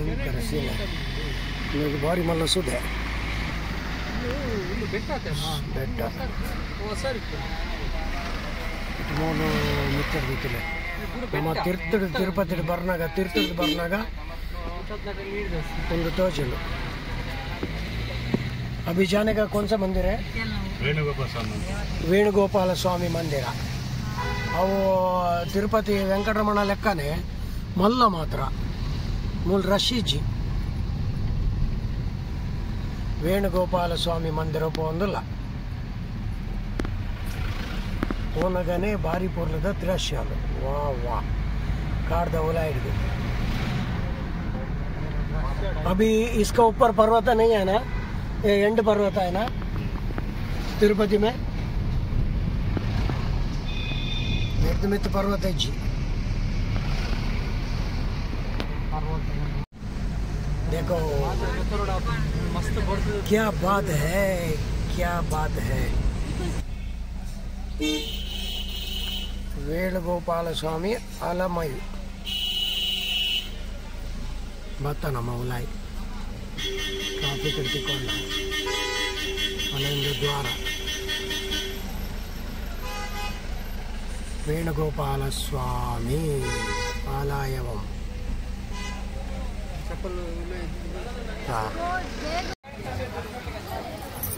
ಭಯಂಕರ ಸೀನೆ. ಬಾರಿ ಮಲ್ಲ ಸುದೆ ಬೆಟ್ಟ ಮೂಲು ಮಿತ್ತರ್ದಿತ್ತಿಲ್ಲ. ನಮ್ಮ ತಿರ್ತಡು ತಿರುಪತಿ ಬರ್ನಾಗ ತಿರ್ತದ ಬರ್ನಾಗ ಒಂದು ತೋಜಲು. अभी जाने का कौन सा मंदिर है? ವೇಣುಗೋಪಾಲ ಸ್ವಾಮಿ ಮಂದಿರ. ಅವು ತಿರುಪತಿ ವೆಂಕಟರಮಣ ಲೆಕ್ಕನೆ ಮಲ್ಲ ಮಾತ್ರ ಮೂಲ ರಶೀಜಿ. ವೇಣುಗೋಪಾಲ ಸ್ವಾಮಿ ಮಂದಿರ ಪೋಂದಿಲ್ಲ ಪೋನಗನೆ ಭಾರಿ ಪೊರ್ಲದ ದೃಶ್ಯ ಅದು. ವಾ ವಾ ಕಾಡ್ದ ಒಲ ಹಿಡಿದು. अभी इसका ऊपर पर्वत नहीं है ना, ये एंड पर्वत है ना तिरुपति में. मित पर्वत है जी. देखो क्या बात है, क्या बात है. वेणुगोपाल स्वामी आलमयु बत्ता उलाई ट्राफिक ತಿಕ್ಕೊಂಡ ಅಲ್ಲೊಂದು ದ್ವಾರ. ವೇಣುಗೋಪಾಲ ಸ್ವಾಮಿ ಆಲಯವಂ.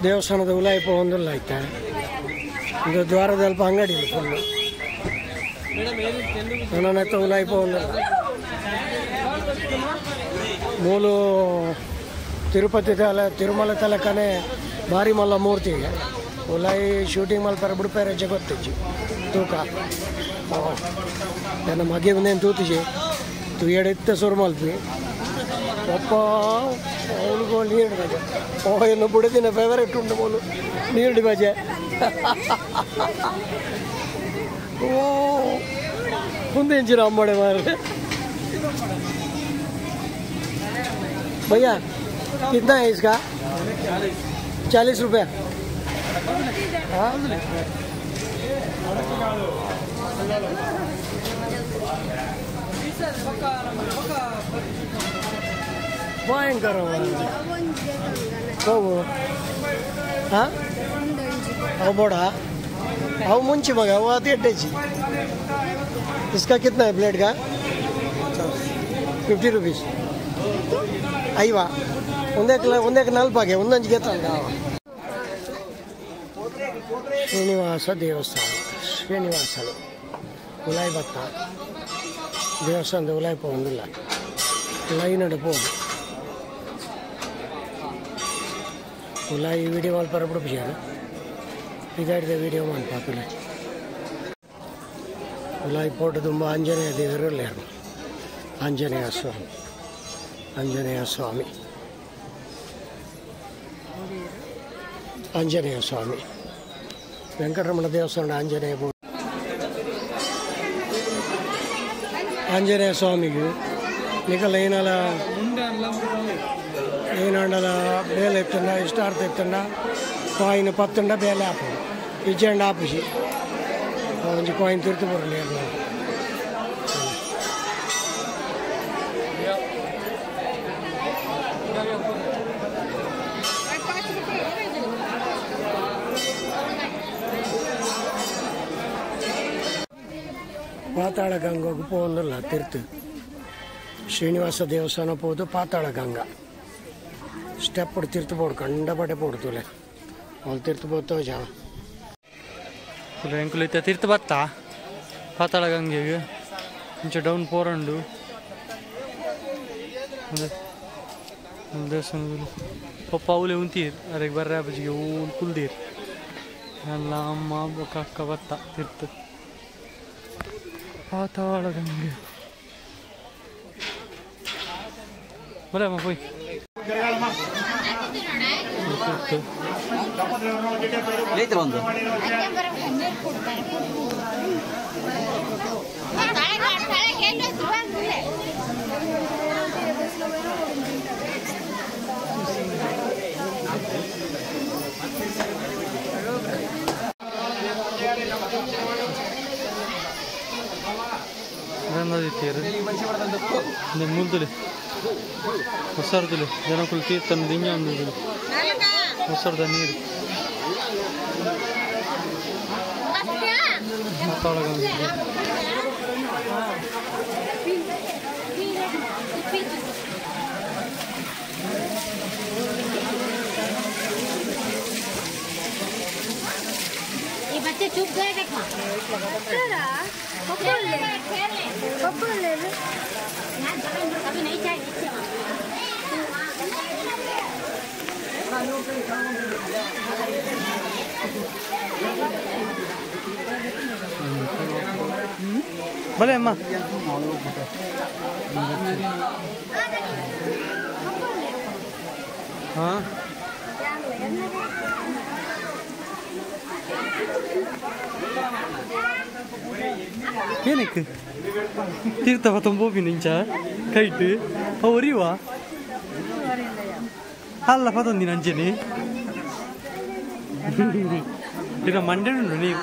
ದೇವಸ್ಥಾನದ ಉಲಾಯಿಪ ಒಂದಿಲ್ಲ ಆಯ್ತಾ. ಇದು ದ್ವಾರದಲ್ಪ ಅಂಗಡಿ ಇಲ್ಲ ಫುಲ್ಲು. ನನ್ನ ಉಲಾಯಿಪ ಒಂದಿಲ್ಲ. ಮೂಲು ತಿರುಪತಿ ತಲೆ ತಿರುಮಲ ತಲಕನೆ ಭಾರಿ ಮಲ್ಲ ಮೂರ್ತಿ. ಉಲಾಯಿ ಶೂಟಿಂಗ್ ಮಲ್ಪರ ಬುಡ್ಪೇರೆ ಜಗತ್ತಿಜ್ಜಿ ತೂಕ ನನ್ನ ಮಗೆ ಒಂದೇನು ತೂತಿಜಿ ತುಯಡೆತ್ತ ಸುರು ಮಲ್ಪಿ ಒಪ್ಪ ಅವಳಿಗೂ ನೀರು ಬಜೆ. ಓ ಇನ್ನು ಬುಡದಿನ ಫೇವರೇಟ್ ಉಂಡು ಮೂಲು ನೀರು ಬಜೆ. ಓ ಮುಂದೆ ಇಂಚಿನ ಅಮ್ಮಡೆ ಮಾರ್ರೆ. भैया कितना है इसका? 40 रुपया. हाँ भयंकर हाँ अव बोड़ा अव मुंची मग अव अति एड्डेची. इसका कितना है प्लेट का? 50 रुपीज़. ಐವಾ ಒಂದೇ ನಲ್ಪಾಗೆ ಒಂದೊಂದು ಗೆತ್ತಂದ. ಶ್ರೀನಿವಾಸ ದೇವಸ್ಥಾನ ಶ್ರೀನಿವಾಸನ ಉಲಾಯಿ ಬತ್ತ ದೇವಸ್ಥಾನದ ಉಲಾಯಿ ಪೋಂದಿಲ್ಲ ಲೈನ್ ಪೋದು ಉಲಾಯಿ ವಿಡಿಯೋ ಮಲ್ಪರ ಬಿಡ್ಪಿಸಾರು ಇದಾಡಿದ ವಿಡಿಯೋ ಮನ್ಪಾಕಲೆ. ಉಲಾಯಿ ಪೋಟು ತುಂಬ ಆಂಜನೇಯ ದೇವರು ಆಂಜನೇಯ ಸ್ವಾಮಿ ಆಂಜನೇಯ ಸ್ವಾಮಿ ಆಂಜನೇಯ ಸ್ವಾಮಿ ವೆಂಕಟರಮಣ ದೇವಸ್ಥಾನ ಆಂಜನೇಯ ಆಂಜನೇಯ ಸ್ವಾಮಿಗೆ ನಿಕಲ ಏನಲ್ಲ ಏನಾಂಡಲ ಬೇಲೆ ಎತ್ತಂಡ ಇಷ್ಟಾರ್ಥ ಎತ್ತಂಡ ಕಾಯಿನ್ ಪತ್ತಂಡ ಬೇಲೆ ಆಪು ಇಜ್ಜಂಡ ಆಪುಜಿ ಒಂಜಿ ಕಾಯಿನ್ ತಿರ್ತು ಬರಲಿ. ಪಾತಾಳ ಗಂಗಾಗೂ ಪೋಂದಿಲ್ಲ ತಿರ್ತು. ಶ್ರೀನಿವಾಸ ದೇವಸ್ಥಾನ ಪೋದು ಪಾತಾಳ ಗಂಗಾ ಸ್ಟೆಪ್ ತಿರ್ತು ಪೋಡು ಕಂಡಪಟ್ಟೆ ಪೋಡ್ತುಲೆ ಅವ್ಳು ತಿರ್ತು ಪೋತೋ ಜಾವ ಎಂಕುಲು ಇತ್ತ ತಿರ್ತು ಬತ್ತ ಪಾತಾಳ ಗಂಗೆಗೆ ಇಂಚ ಡೌನ್ ಪೋರಂಡು ದೇವಸ್ಥಾನದಲ್ಲಿ ಪಪ್ಪ ಅವಲೇ ಉಂತೀರ್ ಅರೆಗೆ ಬರ್ರೆ ಬಜಿಗೆ ಊಲ್ ಕುಲ್ದೀರ್ ಎಲ್ಲ ಅಮ್ಮ ಅಕ್ಕ ಬತ್ತ ತಿರ್ತು ಪಾತಾಳ ಗಂಗೆ ಬರೇ ಅಮ್ಮ ಪೋಯ್ ಮುಲ್ದುಲೆ ಹೊಸರ್ದುಲೆ ಜನಕುಲು ತೀರ್ಥನ ದಿಂಜ ಉಂದುಲೆ ಹೊಸರ್ದ ನೀರು ಪಾತಾಳ ಗಂಗೆ ये बच्चे चुप गए देखो पकड़ ले पकड़ ले अभी नहीं चाहिए भले अम्मा हाँ ಏನಕ್ಕೆ ತೀರ್ಥ ಪತೊಂಬೋಪಿನ ಇಂಚ ಕೈಟ್ ಒರಿವಾ ಅಲ್ಲ ಪತೊಂದಿನ ಅಂಚೆನೆ ಇರ ಮಂಡೆಡು ನೀರು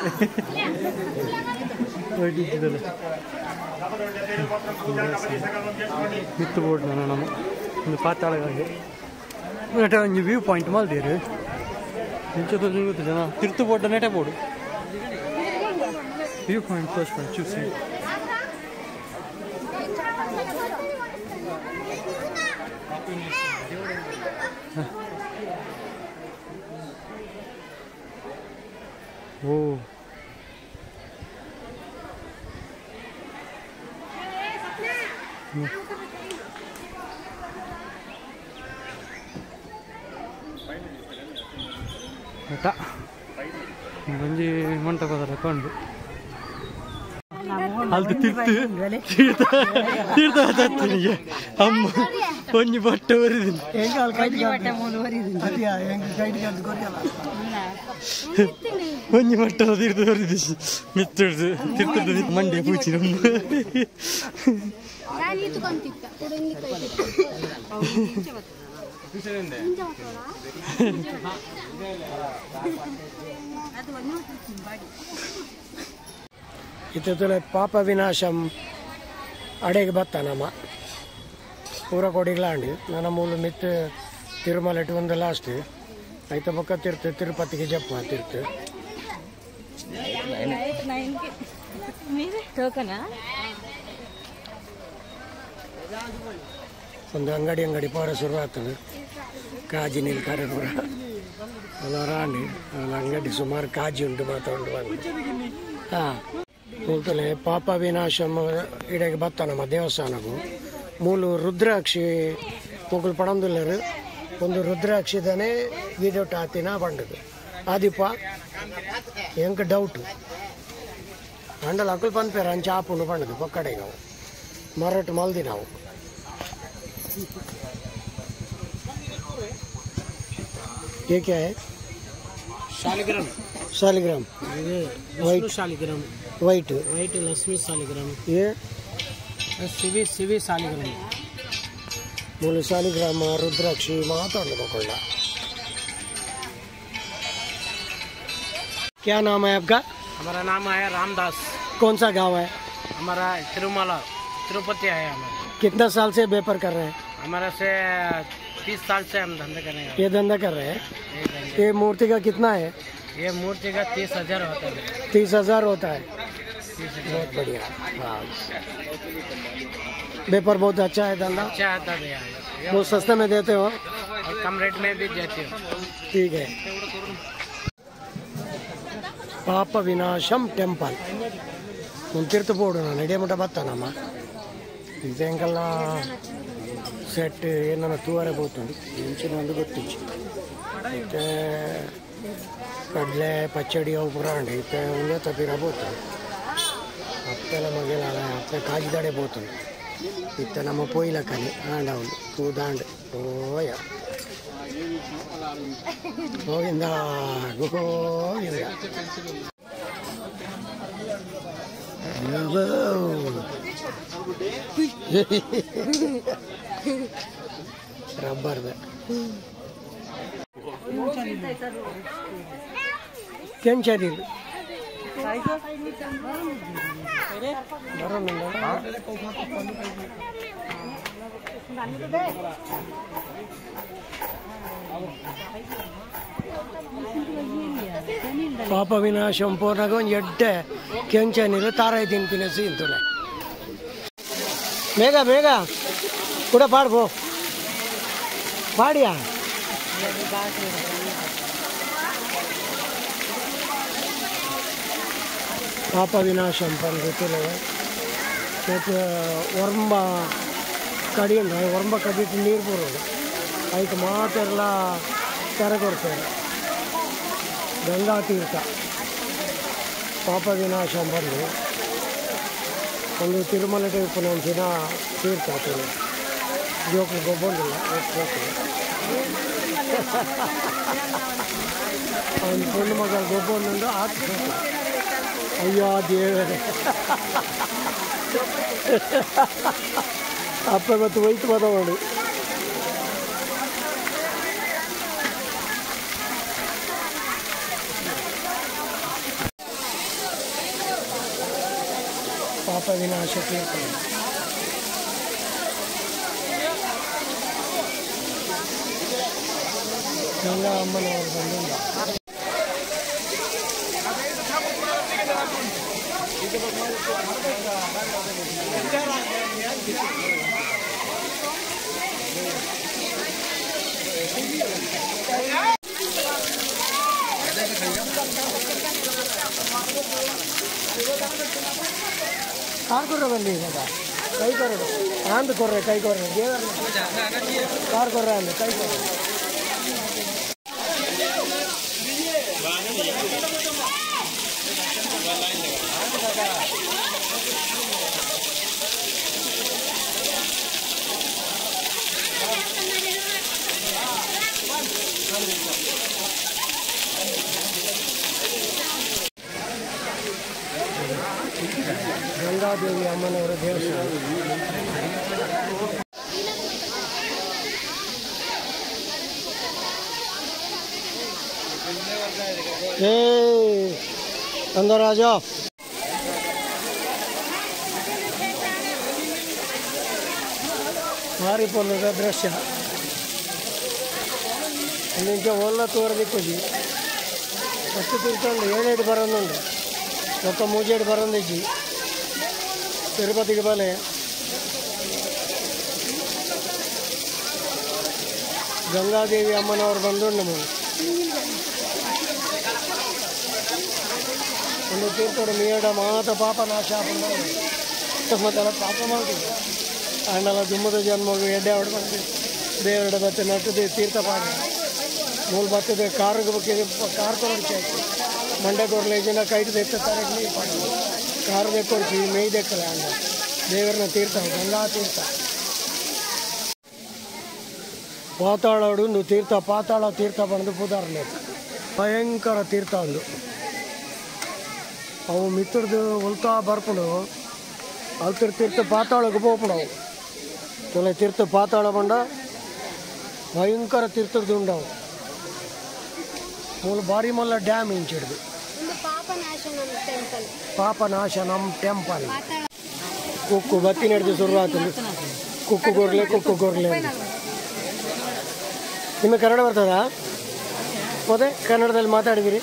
ಮಿತ್ತು ಬೋರ್ಡ್ ನಮ್ಮ ಒಂದು ಪಾತಾಳಗಂಗೆ ನೆಟ ಒಂಜಿ ವ್ಯೂ ಪಾಯಿಂಟ್ ಮಲ್ದೇರು ಇಂಚ ತೋಜುಂಡು ಜನ ತಿರ್ತು ಬೋರ್ಡ್ ನೆಟೆ ಬೋರ್ಡ್ ವ್ಯೂ ಪಾಯಿಂಟ್ ತೋಜ್ಪಂಡು ಚೂಸಿ ಓ ಆಯ್ತಾ ಒಂಜಿ ಮಂಟಪದ ಕೊಂಡು ಅಲ್ಲಿ ತೀರ್ಥ ತೀರ್ಥ ತೀರ್ಥ ಅಮ್ಮ ಒಂಜಿ ಬಟ್ಟೆ ಬರಿದಿನಿ ಒಂಜಿ ಬಟ್ಟೆ ತೀರ್ಥ ಬರಿದಿ ಮಿತ್ತುಡ್ದು ತೀರ್ಥದ ಮಂಡ್ಯ ಪೂಚಿ ನಮ್ಮ ಇತ್ತಲೆ ಪಾಪ ವಿನಾಶಂ ಅಡೆಗೆ ಬತ್ತ ನಮ್ಮ ಪೂರ ಕೊಡಿಗ್ಲಾಂಡಿ ನನ್ನ ಮೂಲ ಮಿತ್ತು ತಿರುಮಲೆಟ್ ಒಂದು ಲಾಸ್ಟ್ ಐತ ಬೊಕ್ಕ ತಿರ್ತು ತಿರುಪತಿಗೆ ಜಪ್ಪ ತಿರ್ತು ಒಂದು ಅಂಗಡಿ ಅಂಗಡಿ ಪೋರ ಶುರು ಆಗ್ತದೆ ಕಾಜಿ ನಿಲ್ತಾರೆ ಪೂರ ರಾಣಿ ಅಂಗಡಿ ಸುಮಾರು ಕಾಜಿ ಉಂಟು ಮಾತ್ರ ಉಂಟು ಬಂದು ಹಾಂ ಮೂಲ್ತಲೆ ಪಾಪ ವಿನಾಶಂ ಇಡೆಗೆ ಬತ್ತ ನಮ್ಮ ದೇವಸ್ಥಾನಕ್ಕೂ ಮೂಲು ರುದ್ರಾಕ್ಷಿ ಮೊಗಲು ಪಡಂದುಲ್ಲರು ಒಂದು ರುದ್ರಾಕ್ಷಿದನೇ ವಿದೌಟ್ ಆತಿನ ಬಂಡದು ಆದಿಪ್ಪ ಎಂಕ್ ಡೌಟು ಅಂಡಲ್ ಅಕುಲ್ ಪನ್ಪೇರು ಅಂಚೆ ಆಪುಂಡು ಬಂಡದು ಪಕ್ಕಡೆಗೆ ನಾವು ಮರಟ್ ಮಲ್ದಿ ನಾವು ये क्या है? Shaligram. Shaligram white Shaligram, white white Lakshmi Shaligram. ये शिवी शिवी शालिग्राम। ಮೂಲ ಶಾಲಿಗ್ರಾಮ ರುದ್ರಾಕ್ಷಿ ಮಾತಾಡೋಣ। क्या नाम है आपका? हमारा नाम है रामदास। कौन सा गांव है? हमारा तिरुमला तिरुपति है हमारा। कितना साल से व्यापार कर रहे हैं? हमारा से 30 साल से हम धंधा कर रहे हैं। ये धंधा कर रहे हैं। ये मूर्ति का कितना है? ये मूर्ति का 30,000 होता है। 30,000 होता है। बहुत बढ़िया। हाँ, व्यापार बहुत अच्छा है, धंधा अच्छा आता है भैया। बहुत सस्ते में देते हो और कम रेट में भी देते हो। ठीक है। ಪಾಪ ವಿನಾಶಂ ಟೆಂಪಲ್ ತಿರ್ತು ಬೋಡು ನಾನು ಇಡೇ ಮುಟ ಬತ್ತಾನಮ್ಮ ಇದೆಂಕಲ್ಲ ಸೆಟ್ ಏನನ್ನ ತೂವರೆ ಬೋತುಂಡು ಇಂಚಿನ ಒಂದು ಗೊತ್ತಿಂಚಿ ಇತ್ತೆ ಕಡಲೆ ಪಚ್ಚಡಿ ಅವು ಪೂರ ಉಂಡು ಇತ್ತೆ ಒಂದೇ ತಪಿರ ಬೋತುಂಡು ಅಪ್ಪೆಲ್ಲ ಮಗೆಲ ಅಪ್ಪೆ ಕಾಜಿದಾಡೆ ಬೋತುಂಡು ಇತ್ತೆ ನಮ್ಮ ಪೋಯಿಲಕ್ಕನೆ ಆಂಡ ಉಂಡು ತೂದಾಂಡು ಓಯ ಗೋವಿಂದ ಗೋವಿಂದ. ರಬ್ಬರ್ದ ಕೆಂಚದಿಲ್ಲ ಪಾಪ ವಿನಾಶ ಪೂರ್ಣಗ ಒಂಜಿ ಎಡ್ಡೆ ಕೆಂಚ ನೀರು ತಾರಾಯಿ ತಿನ್ಪಿನ ಸೀಂತುಲೆ ಬೇಗ ಬೇಗ ಕೂಡ ಪಾಡ್ಬೋ ಪಾಡಿಯಾ ಪಾಪ ವಿನಾಶ ಪಂದು ಒರ್ಂಬ ಕಡಿಯುಂಡು ಒರ್ಂಬ ಕಡಿಟ್ಟು ನೀರು ಬರೋದು ಅದಕ್ಕೆ ಮಾತೆಲ್ಲ ತೆರೆ ಕೊಡ್ತಾರೆ. ಗಂಗಾ ತೀರ್ಥ ಪಾಪ ವಿನಾಶ ಬಂದು ಒಂದು ತಿರುಮಲ ಉಪ್ಪುನಂಚಿನ ತೀರ್ಥ ಆಗ್ತದೆ. ಜೋಕು ಗೊಬ್ಬೊಂದಿಲ್ಲ ಅವನ ಪೊಣ್ಣು ಮಗ ಗೊಬ್ಬೊಂದು ಆತ. ಅಯ್ಯೋ ದೇವರೇ ಅಪ್ಪ ಮತ್ತು ಒಯ್ತು ಬದವಳು. ಪಾಪ ವಿನಾಶ ತೀರ್ಥ ಗಂಗಾ ಅಮ್ಮನವರು ಬಂದಿಲ್ಲ. ಕಾರ್ ಕೊರ್ರೆ ಬನ್ನಿ ಇವಾಗ ಕೈ ಕೊರಡು ಆಂದು ಕೊರ್ರೆ ಕೈ ಕೊರ್ರೆ ದೇವರ ಕಾರ್ ಕೊರ್ರೆ ಅಂದು ಕೈ ಕೊರ್ರೆ. ಗಂಗಾದೇವಿ ಅಮ್ಮನವರ ದೇವಸ್ಥಾನ. ಏ ಅಂದರಾಜ ಮಾರಿಪೊಲ್ಲದ ದೃಶ್ಯ ಇಂಚ ಒಲ್ಲ ತೋರದಿಕ್ಕುಜಿ ಫಸ್ಟ್ ತಿಳ್ಕೊಂಡು ಏಳೇಡು ಬರೋದುಂಡು ಒಕ್ಕ ಮೂಜೇಡು ಬರೋದಿಜ್ಜಿ ತಿರುಪತಿಗೆ ಬಲೆ ಗಂಗಾದೇವಿ ಅಮ್ಮನವರು ಬಂದು ನಮಗೆ ಒಂದು ತೀರ್ಥೋಡು ಮೀಡ ಮಾತ ಪಾಪ ನಾಶ ಮತ್ತೆಲ್ಲ ಪಾಪ ಮಾಡ್ತೀವಿ ಅಣ್ಣಲ್ಲ ದುಮ್ಮದ ಜನ್ಮ ಎಡ್ಡೆ ಹೊಡ್ ಬಂದು ದೇವರಡ ಬತ್ತೆ ನಟ್ಟದೆ ತೀರ್ಥ ಪಾಡ ಮೂಲ ಬರ್ತದೆ ಕಾರಿಗೆ ಬಗ್ಗೆ ಕಾರ್ ಕೊರಡ್ಚಿ ಆಯ್ತು ಮಂಡೆ ಕೊರಲೇಜಿನ ಕೈಟ್ ದೆತ್ತ ತರಕ್ಕೆ ನೀರು ಪಾಡ ಕಾರ್ ದೆಕ್ಕೊಡ್ಚಿ ಮೇಯ್ ದೆಕ್ಕಲೆ ಅಣ್ಣ ದೇವರನ್ನ ತೀರ್ಥ ಗಂಗಾ ತೀರ್ಥ ಪಾತಾಳೋಡು ತೀರ್ಥ ಪಾತಾಳ ತೀರ್ಥ ಬಂದು ಪುದಾರ್ನೆ ಭಯಂಕರ ತೀರ್ಥ ಒಂದು ಅವು ಮಿತ್ರದು ಉಲ್ತಾ ಬರ್ಪುಂಡು ಅಲ್ತಿರ್ ತೀರ್ಥ ಪಾತಾಳಕ್ಕೆ ಪೋಪುಂಡು ತೊಲೆ ತೀರ್ಥ ಪಾತಾಳ ಬಂಡ ಭಯಂಕರ ತೀರ್ಥದ್ದು ಉಂಡವು ಮೂಲ ಭಾರಿ ಮಲ್ಲ ಡ್ಯಾಮ್ ಇಂಚಿಡ್ದು ಪಾಪನಾಶನಂ ಟೆಂಪಲ್. ಕುಕ್ಕು ಬತ್ತಿ ನಡೆದು ಶುರುವಾತು ಕುಕ್ಕು ಗೊರ್ಲೆ ಕುಕ್ಕು ಗೊರ್ಲೆ. ನಿಮಗೆ ಕನ್ನಡ ಬರ್ತದಾ? ಮತ್ತೆ ಕನ್ನಡದಲ್ಲಿ ಮಾತಾಡಿದಿರಿ.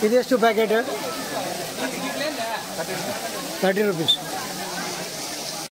ಇದೆಷ್ಟು ಪ್ಯಾಕೆಟ್? 30 ರುಪೀಸ್.